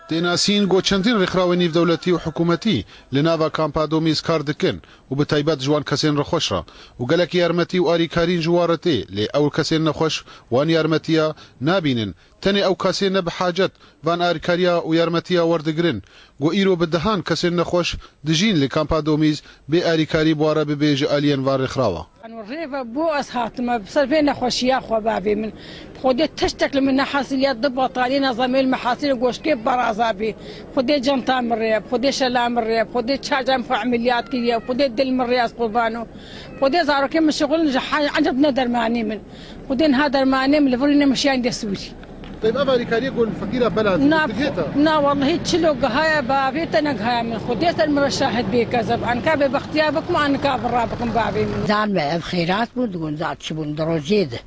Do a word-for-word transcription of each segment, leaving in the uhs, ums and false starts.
Tê nasîn ku çendîn rêxrawên nîvdewletî û hikûmetî li nava kampa Domîz kar dikin û bi taybet ji wan kesên rexweş re û gelek yarmetî û arîkarîn ji wan re tê, lê ew kesên nexweş wan yarmetiya nabînin. Tenê ew kesên ne bi hacet van arîkariya û yarmetiya werdigirin, ku îro bi dehan kesên nexweş dijîn li kampa Domîz, bê arîkarî bi wan re bibe ji aliyên van rêxrawa. Rê ve bû ez hatime, bi ser vê nexweşiya xwe bavê min. Xwedê tiştek li min nehasiliya, di bataliyê nezamê li min hasilê goşkê baraza bî. Xwedê centa min rê, Xwedê şela min rê, Xwedê çaca min xwe emeliyat kiriye, Xwedê dil min rê ez qurban o. Xwedê zarokê min şixulin ji he-, enceb ne dermanê min. Xwedê niha dermanê min li virî nemişiyan dê Sûrî. Teyb ev alîkariyê ku li feqîra bela Na, dikê te? Na, wallahî çilo gihaya bavê te negihaya min. Xwedê ser min re şahid bê kezeb. Anka bê bextiya bikim, anka bi ra bikim bavê min. Zan me ev xeyrat bûn, digon zat çi bûn, di rojê de.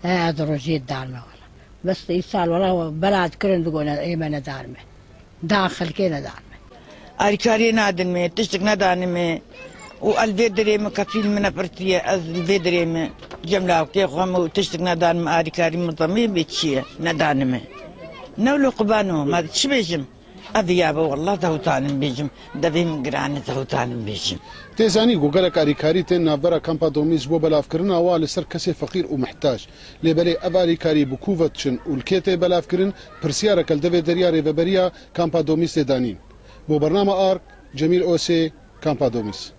He, di rojê de dan me wala. Bes îsal wala bela dikirin, digon ê me nedan me. Dan xelkê nedan me. Alîkariyê nadin me, tiştik nedanime. Û el vê dirê min kefîl min nepirtiye, ez li vê dirê min cem lawkê xwe me û tiştik nedanime, alîkarî min zemê bê çi ye, nedanime. Newlo qubano, ma çi bêjim? Ev ya be, wallah zehûtanim bêjim, devê min giran e, zehûtanim bêjim. Tê zanîn ku gelek alîkarî tên navbera kampa Domîz ji bo belavkirina wa li ser kesê feqîr û mihtac. Lê belê ev alîkarî bi ku ve diçin û li kê tê belavkirin, pirsiyareke li devê derya rêveberiya kampa Domîz tê danîn. Bo bernama Ark, Cemîl Osê, kampa Domîz.